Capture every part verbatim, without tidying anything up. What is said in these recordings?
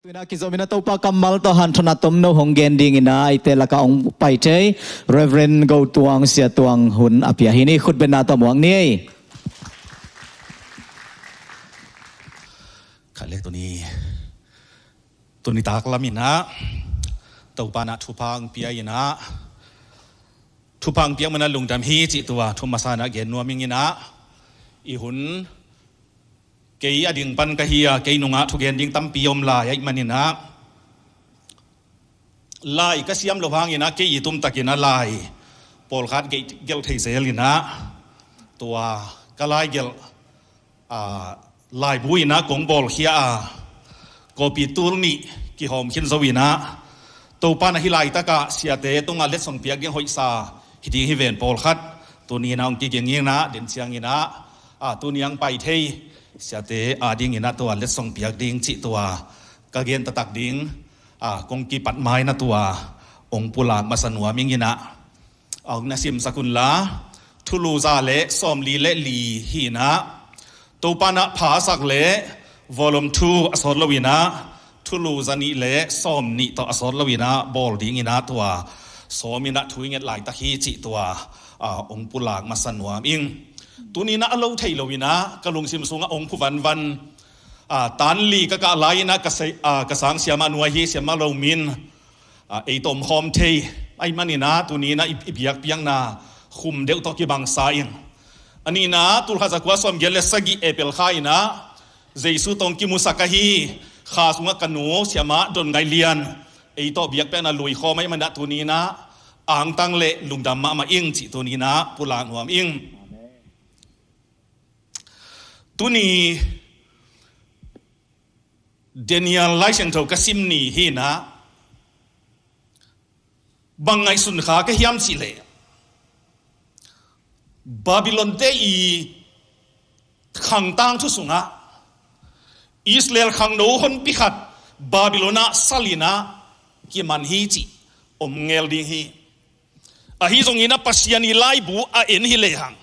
Tuinah kizom inah Topa kammal tawh hanthawnna tomno hong gen dinginah eite lakah hong pai thei Reverend Go Tuang, Sia Tuang hun a pia hi ni. Khutbetna tawh muak ni ei. Khat le tuni, tuni taklam inah Topa nah thupha hong pia inah, thupha hong piak manah lungdam hi cih tua thu masa inah gen nuam ing inah, i hun kei a ding pan ka hi a, kei nungah thugen ding tampi om lai ahih maninah, lai ka siam loh hanginah kei i tumtakinah lai pawlkhat gelh thei zel inah, tua ka lai gelh, a, laibu inah kong bawlkhia a, kawpi tul nih kihawm khin zo inah, Topa nah hih laitakah siate tungah letsong piak ding hoihsa hi ding hi ven pawlkhat tuni inah hong kiging inah, den ciang inah, a, tuni hong pai thei siate a ding inah tua letsong piak ding cih tua ka gen taktak ding, a, kong kipat ma inah tua hong pulak masa nuam ing inah, a, hong na simsak unla, Thulu za le sawmli le li hi inah, Topa nah phasak le volume two a sawt lo inah, Thulu za nih le sawm nih tawh a sawt lo inah bawl ding inah tua sawm inah thu i nget laitak hi cih tua, a, hong pulak masa nuam ing. Tuni inah a lo thei lo inah ka lungsim sungah hong phu vanvan, a, tan li ka kah lai inah ka sei, a, ka sang siamah nuai hi, siamah lo min, a, ei tawh om khawm thei ahih maninah tuni inah i, i biakpiakna khum deuh tawh kibangsa ing. A nihna, tulkhat zakua sawmgiat le sagih April kha inah Jesu tawh hong kimusak ahi Kha sungah ka nu siamah Don Ngai Lian ei tawh biakpiakna lui khawm ahih maninah tuni inah angtang le lungdam mahmah ing cih tuni inah pulak nuam ing. Tuni Daniel Lai Siangtho ka sim ni hi inah, bang ngaihsun kha ka hiam cih leh, Babylon te i khangtang thu sungah Israel khangno honpi khat Babylon ah sal inah kiman hi cih om ngel ding hi. Ahi zongin a Pasian i laibu a en hi lehang,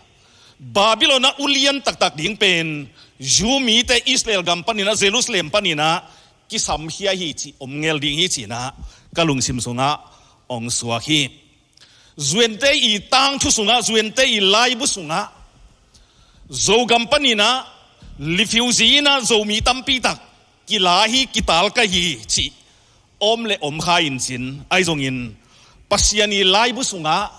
Babylon ah ulian taktak ding pen Jew mite Israel gam paninah, Jerusalem paninah kisamkhia hi cih om ngel ding hi cinah ka lungsim sungah hong suak hi. Zuante i tangthu sungah, Zuante i laibu sungah, Zogam paninah refugee inah Zomi tampitak kila hi, kital ka hi cih om le om kha in cin, ahi zongin Pasian i laibu sungah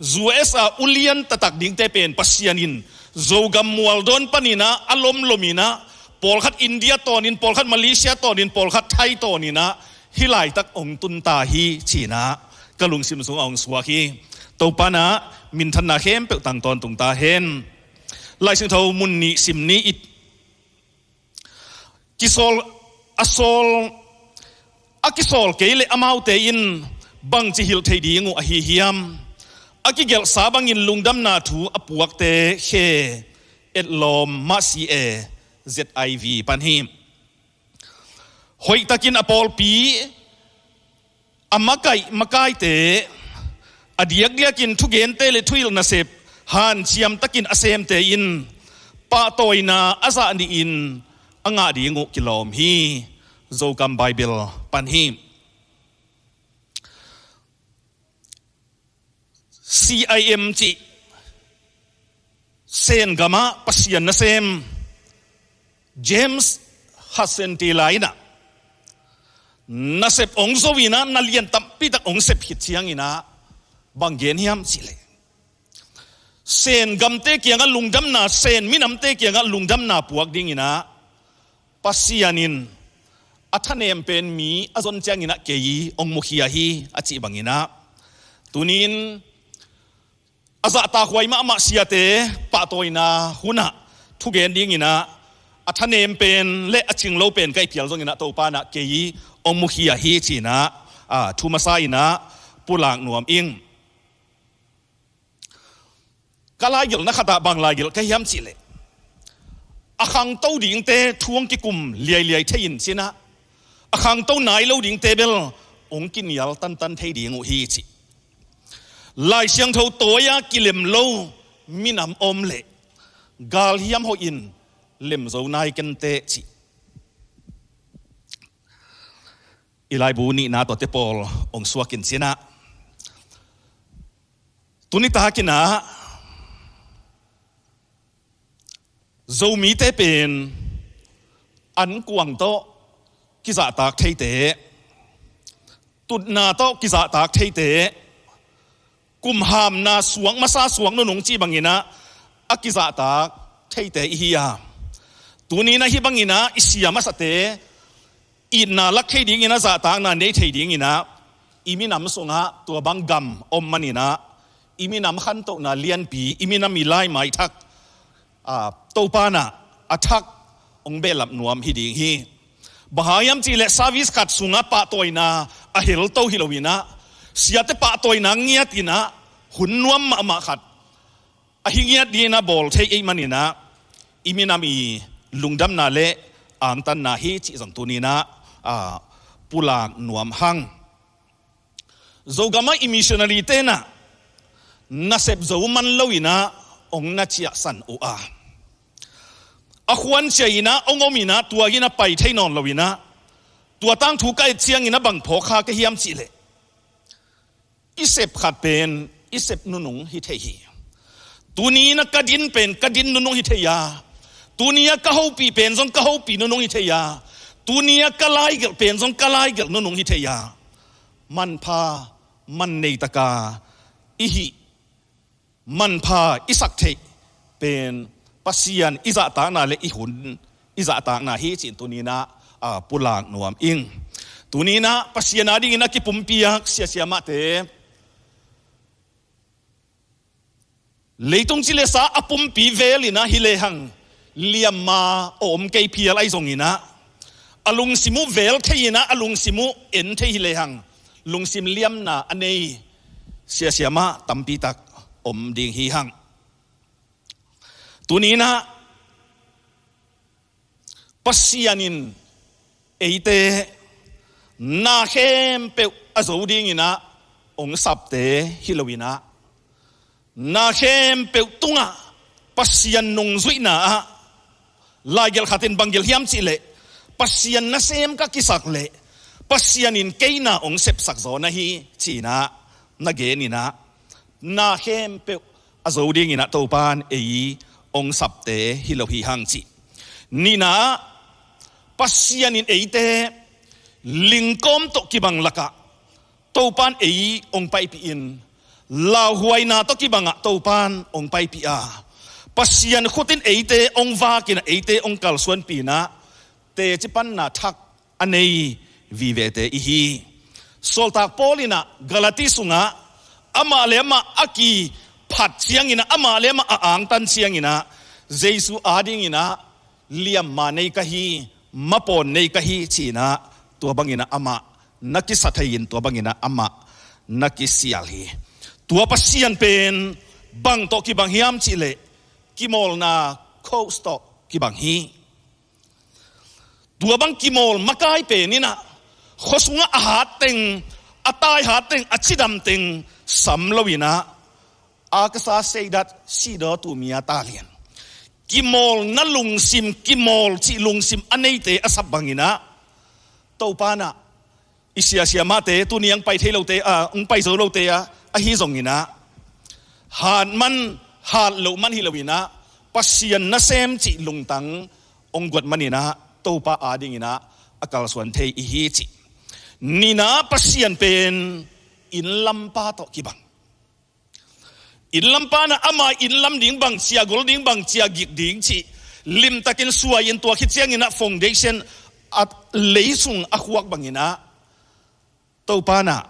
U S A ulian taktak dingte pen Pasian in Zogam mualdawn paninah a lomlom inah, pawlkhat India tawnin, pawlkhat Malaysia tawnin, pawlkhat Thai tawninah hih laitak hong tunta hi cinah ka lungsim sungah hong suak hi. Topa nah minthanna khempeuh tang tawntung ta hen. Lai Siangtho mun nih sim ni. Kisawl, a sawl, a kisawl kei le amaute in bangci hilh thei ding uh ahi hiam? A kigelhsa bangin lungdamna thu a puakte khe etlawm mah si e. Z I V pan hi. Hoihtakin a pawlpi a makaih makaite, a diakdiakin thugente le thuhilh nasep hanciamtakin a semte in pahtawina a zah nihin a ngah ding uh kilawm hi. Zogam Bible pan hi. C I M cih Sen gamah Pasian nasem James Hudson Taylor inah nasep hong zo inah, na lian tampitak hong sep khit cianginah bang gen hiam cihleh, Sen gamte kiangah lungdamna, Sen minamte kiangah lungdamna puak dinginah Pasian in a thanem pen mi a zon cianginah kei hong mukhia hi a cih banginah, tunin a zahtakhuai mahmah siate pahtawina hunah thugen dinginah a thanem pen le a cinglo pen ka i phial zonginah Topa nah kei hong mukhia hi cinah, a, thu masa inah pulak nuam ing. Ka laigelhna khatah bang laigelh ka hiam cihleh, a khangto dingte thu hong kikum liailiai thei in cinah, a khangto nai lo dingte bel hong kinial tantan thei ding uh hi cih. Lai Siangtho tawi-a kilem lo minam om leh galhiam hoihin lem zo nai kenteh cih. I laibu nihna tawh te pawl hong suakin cinah, tuni takinah Zomite pen ankuang tawh kizahtak theite, tutna tawh kizahtak theite, kumhamna suak masa suak nunung cih banginah a kizahtak theite i hi a, tuninah hih banginah i sia masate itna lak thei dinginah zahtakna nei thei dinginah i minam sungah tua bang gam om maninah i minam khantohna lianpi, i minam i laimai thak, a, Topa nah a thak hong behlap nuam hi ding hi. Bang hang hiam cihleh service khat sungah pahtawina a helto hi loinah, siate pahtawina ngiatinah hun nuam mahmah khat a hi ngiat dinginah bawl thei ei maninah i minam i lungdamna le angtanna hi cih zong tuninah, a, pulak nuam hang. Zogamah i missionary tenah nasep zo man loinah hong na ciahsan uh a, a khuancia inah hong ominah tua inah pai thei nawn loinah, tua tangthu ka et cianginah bang phawk kha ka hiam cihleh, i sep khat pen i sep nunung hi thei hi. Tuninah ka din pen ka din nunung hi thei a, tunia ka hopih pen zong ka hopih nunung hi thei a, tunia ka laigelh pen zong ka laigelh nunung hi thei a, manpha man neitaka i hih, manpha i sak theih pen Pasian i zahtakna le i hun i zahtakna hi cih tuninah, a, pulak nuam ing. Tuninah Pasian adingin a kipumpiak siasia mahte, leitung cilesa a pumpi velinah hi lehang liamma a om kei phial ahi zonginah, a lungsim uh vel thei inah a lungsim uh en thei hi lehang lungsim liamna a nei siasia mah tampitak om ding hi hang. Tuninah Pasian in eite na khempeuh a zo dinginah hong sapte hi loinah, na khempeuh tungah Pasian nungzuihna ah, laigelh khatin bang gelh hiam cihleh, Pasian nasem ka kisak leh Pasian in kei na hong sepsak zaw na hi cinah na geninah, na khempeuh a zo dinginah Topan ei hong sapte hi lo hi hang cih. Nihna, Pasian in eite lingkawm tawh kibang lakah Topan ei hong paipih in, lauhuaina tawh kibangah Topan hong paipih a, Pasian khut in eite hong vakinah eite hong kalsuanpih inah teci panna thak a nei vivete i hi. Sawltak Paul inah Galati sungah amah le amah a kiphat cianginah, amah le amah a angtan cianginah Jesu adinginah liamma nei ka hi, mapawn nei ka hi cinah tua banginah amah na kisa thei in tua banginah amah na kisial hi. Tua Pasian pen bang tawh kibang hiam cihleh kimawlna coach tawh kibang hi. Tua bang kimawl makai pen inah khua sungah a hat teng, a tai hat teng, a cidam teng sam loinah, a ka sa seidat sidaw tumia talian kimawlna lungsim, kimawl cih lungsim a neite a sap banginah Topa nah i siasia mahte, tuni hong pai thei lote, a, hong pai zo lote a, ahi zonginah hat man, hat loh man hi loinah Pasian nasem cih lungtang hong guat maninah Topa adinginah a kalsuan thei i hi cih. Nihna, Pasian pen inn lampa tawh kibang. Inn lampa nah ama inn lam ding bang cia gol ding bang cia gik ding cih limtakin suai in tua khit cianginah foundation a lei sung a khuak banginah Topa nah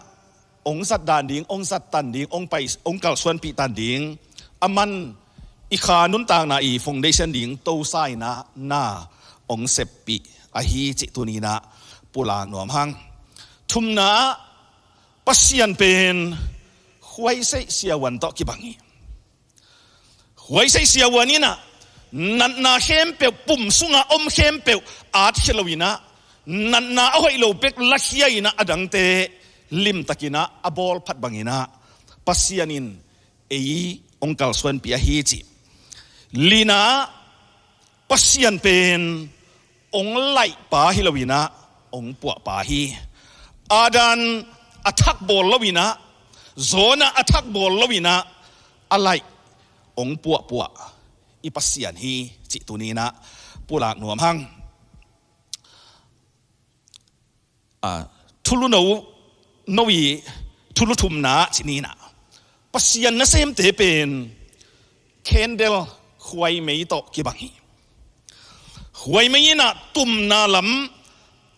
hong zat dan ding, hong zat tan ding, hong pai, hong kalsuanpih tan ding, a man i kha nuntakna i foundation ding tosa inah na hong seppih ahi cih tuninah pulak nuam hang. Thumna, Pasian pen huaiseih siavuan tawh kibang hi. Huaiseih siavuan inah natna khempeuh, pum sungah om khempeuh at khia loinah natna a hoih lo bek lakhia inah a dangte limtakinah a bawl phat banginah Pasian in ei hong kalsuanpih ahi cih. Lina, Pasian pen hong laihpa hi loinah hong puahpa hi. Adam a thak bawl lo in ah, Jonah a thak bawl lo in ah, a laih hong puahpuah i Pasian hi cih tuni in ah pulak nuam hang. A, thulu no, no i thulu thumna cih ni in ah, Pasian nasemte pen candle, khuaimei tawh kibang hi. Khuaimei in ah tumna lam,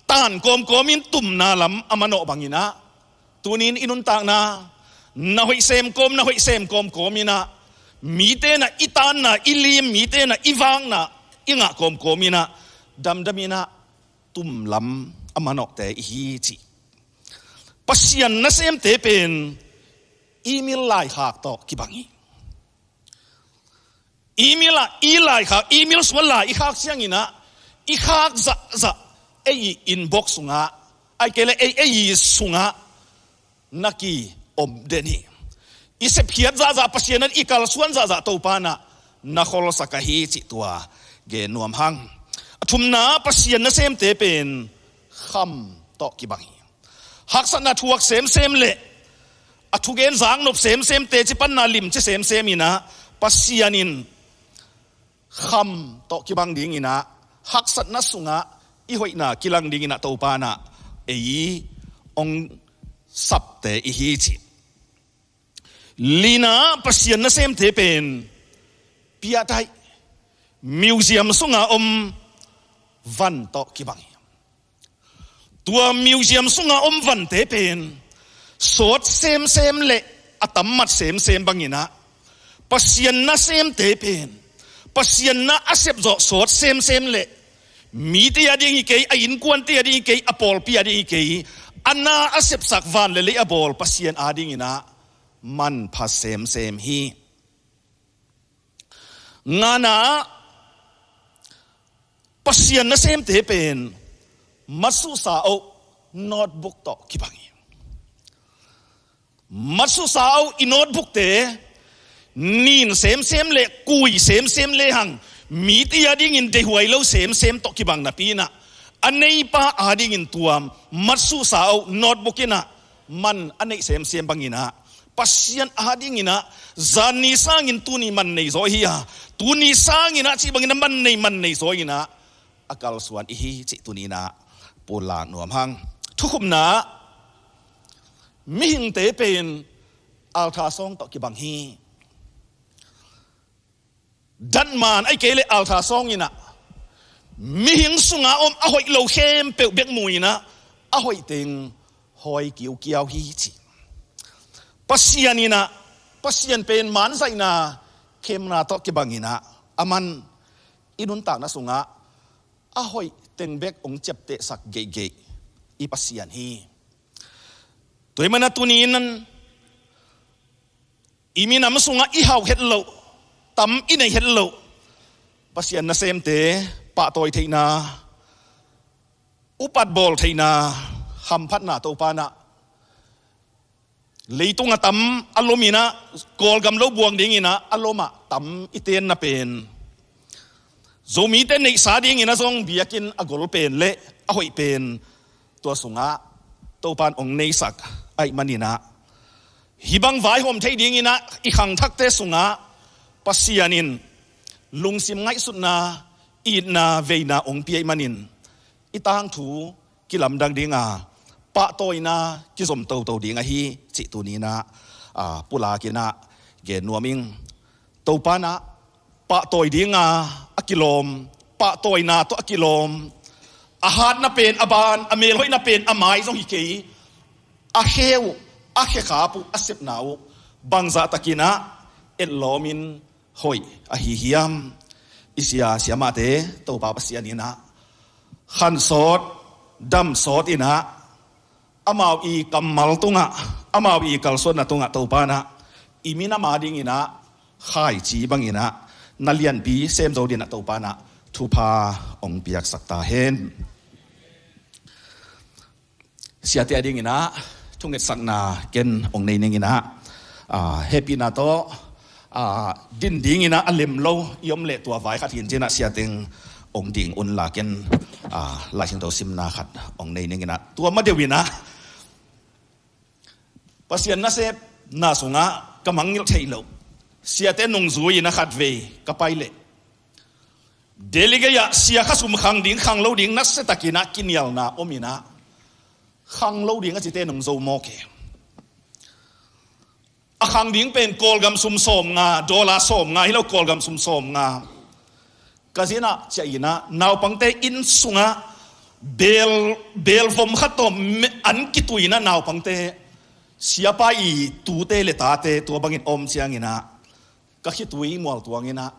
tan kawmkawm in tumna lam a manawh bang in ah, tuni in i nuntakna, na hoih sem kawm, na hoih sem kawmkawm in ah, mite in ah i tanna, i lim, mite in ah i vakna i ngah kawmkawm in ah, damdam in ah tum lam a manawhte i hi cih. Pasian nasemte pen email laikhak tawh kibang hi. Email ah, i laikhak, email sungah lai i khak ciangin ah, i khak zahzah, ei i inbox sungah, ahih kei leh ei, ei i sungah na ki om den hi. I sepkhiat zahzah Pasian in, i kalsuan zahzah Topa in ah na kholsak ahi cih tua gen nuam hang. A thumna, Pasian nasemte pen kham tawh kibang hi. Haksatna thuak semsem le a thugen zaknop semsem, teci panna limci semsem in ah, Pasian in kham tawh kibang ding in ah, haksatna sungah i hoihna kilang ding in ah Topa in ah ei hong sapte i hi cih. Lina, Pasian nasemte pen piahdaih, museum sungah om van tawh kibang hi. Tua museum sungah om vante pen sawt semsem le a tammat semsem bang in ah, Pasian nasemte pen Pasian na a sepzawh sawt semsem le mite a ding hi kei, a innkuante a ding hi kei, a pawlpi a ding hi kei, a na a sepsak van le lei a bawl Pasian a ding in ah manpha semsem hi. Ngana, Pasian nasemte pen matsuhsa-oh notebook tawh kibang hi. Matsuhsa-oh i notebookte nin semsem le kui semsem le hang, mite a dingin deihhuai lo semsem tawh kibang napi in ah, a neipa a dingin tua matsuhsa-oh notebook in ah man a neih semsem bang in ah, Pasian a ding in ah, zan ni sangin tuni man nei zaw hi a, tuni sangin ah cih bang in ah man nei, man nei zaw in ah a kalsuan i hi cih tuni in ah pulak nuam hang. Thukhupna, mihingte pen altar sawng tawh kibang hi. Datman ahih kei leh altar sawng in ah, mihing sungah om a hoih lo khempeuh bek mu in ah, a hoih teng hawi kiukiau hi ci. Pasian in ah, Pasian pen manzaihna khemna tawh kibang in ah, aman i nuntakna sungah a hoih teng bek hong ciaptehsak geihgeih i Pasian hi. Tua ahih manin ah tuni in i minam sungah i hauh het loh, tam i nei het loh Pasian nasemte pahtawi theihna, upat bawl theihna, hamphatna Topa in ah, leitung a tam a lom in ah, Kawlgam lo buang ding in ah a lom ah tam i tenna pen, Zomite neihsa ding in ah zong biakinn a gol pen le a hoih pen tua sungah Topa in hong neisak ahih manin ah, hih bang vaihawm thei ding in ah i khangthakte sungah Pasian in lungsim ngaihsutna, itna, veina hong pia ahih manin, i tangthu kilamdang ding a, pahtawina kizom toto ding ahi cih tuni in ah, a, pulak in ah gen nuam ing. Topa in ah pahtawi ding a, a kilawm, pahtawina tawh a kilawm, a hatna pen a ban, a melhoihna pen a mai zong hi kei, a khe uh, a khekhap uh, a sepna uh bangzah takin ah etlawm in hoih ahi hiam? I sia siamahte Topa Pasian in ah khansawt, damsawt in ah, amau i kammal tungah, amau i kalsuanna tungah Topa in ah i minam a ding in ah khaici bang in ah na lianpi sem zo ding in ah Topa in ah thupha hong piaksak ta hen. Siate a ding in ah thungetsakna ken hong nei ning in ah, a, hehpihna tawh, a, din ding in ah a lem lo i om leh tua vai khat hin ci in ah siateng hong ding un la ken, a, Lai Siangtho simna khat hong nei ning in ah, tua ma deuh in ah Pasian nasepna sungah ka mangngilh theih loh siate nungzui-in a khatvei ka pai leh, Delhi gei-ah sia khasum khang ding khang lo ding nasiatakin ah kinialna om in ah, khang lo ding a cite nungzo mawk hi. A khang ding pen Kawlgam sum sawmnga, dollar sawmnga hi lo, Kawlgam sum sawmnga. Ka zi-in ah ciah in ah naupangte inn sungah beel, beel vom khat tawh me-, an kituh in ah naupangte siapa i tute le tate tua bangin om ciangin ah ka khitui mualtuang in ah,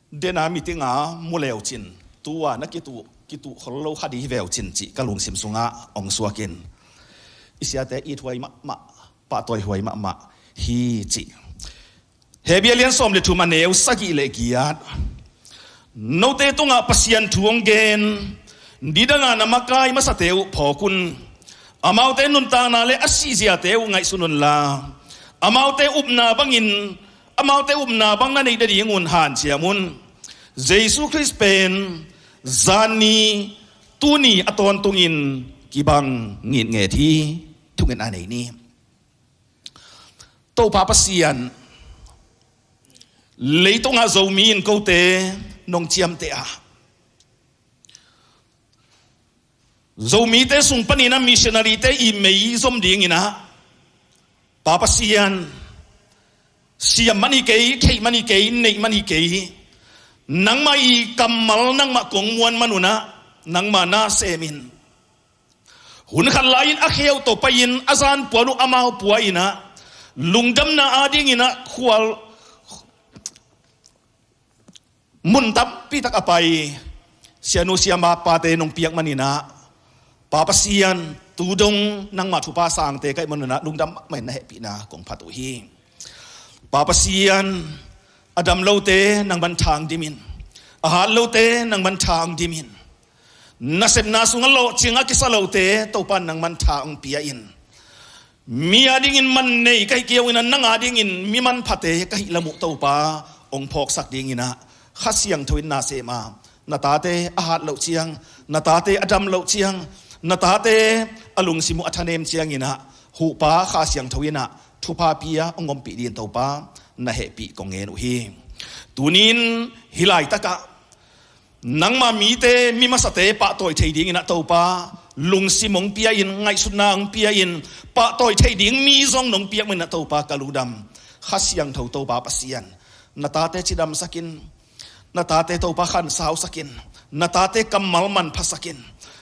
den a meeting a mu leucin, tu-a na kituh, kituh khol lo kha ding hi veucin cih ka lungsim sungah ong suak in, i siate ithuai mahmah, pahtawihuai mahmah hi cih. Hebru a lian sawm le thum, a neu sagih le giat. Note tungah Pasian thu ong gen, nidanga na makai masate uh phawk un. Amaute nuntakna le a sihziate uh ngaihsun unla, amaute upna bangin, amaute upna bang na neih nadingun hanciam un. Jesu Khrist pen zanni, tuni a tawntungin kibang ngitnget hi. Thungetna nei ni. Topa Pasian, leitungah Zomi in kote nong ciamteh a, Zomite sung panin a missionary-te i mei zom dingin ah, Pa Pasian, siam man hi kei, theih man hi kei, neih man hi kei. Nangmah i kammal, nangmah kong muan man un ah, nangmah na sem in. Hun khat lai-in a khe uh tawh pai-in a zan puan uh amau pua in ah, lungdamna adingin ah khual mun tampi tak a pai sianu siamapate nong piak man in ah, Pa Pasian, tu dong nangmah thupha sangte ka hih man un ah lungdam mahmah in na hehpihna kong phat uh hi. Pa Pasian, a dam lote nangman thang dim in, a hat lote nangman thang dim in, nasepna sungah lawhcing a kisa lote Topa nangman tha ong pia in. Mi adingin man nei ka hih kei uh in ah, nang adingin mi manphate ka hih lam uh Topa ong phawksak dingin ah, Kha Siangtho in na sem a, na tate a hat loh ciang, na tate a dam loh ciang, na tate a lungsim uh a thanem ciangin ah, Huhpa Kha Siangtho in ah thupha pia ong ompih dingin Topa na hehpih kong ngen uh hi. Tuni-in hih laitakah nangmah mite, mi masate pahtawi thei dingin ah Topa, lungsim ong pia in, ngaihsutna ong pia in, pahtawi thei ding mi zong nong piak man in ah Topa ka lungdam. Kha Siangtho Topa Pasian, na tate cidamsak in, na tate Topa khansausak in, na tate kammal manphasak in,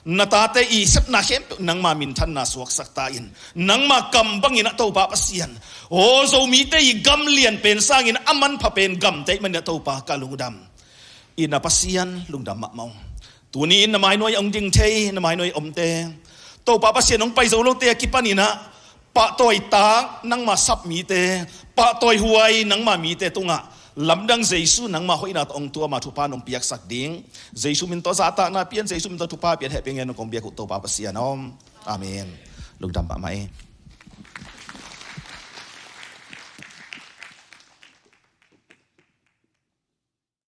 na tate i sepna khempeuh nangmah minthanna suaksak ta in, nangmah kam bangin ah Topa Pasian, aw Zomite i gam lian pen sangin a manpha pen gamte ahih man in ah Topa ka lungdam. I na Pasian lungdam mahmah ung. Tuni-in na mainuai ong ding thei, na mainuai omte, Topa Pasian ong pai zo lote a kipan in ah, pahtawi tak nangmah sap mite, pahtawi huai nangmah mite tungah lamdang Jesu nangmah hoihna tawh ong tuam a thupha nong piaksak ding, Jesu min tawh zahtakna pia in, Jesu min tawh thupha pia in, hehpih ngen ung kong biak uh Topa Pasian aw. Amen. Lungdam mahmah ei.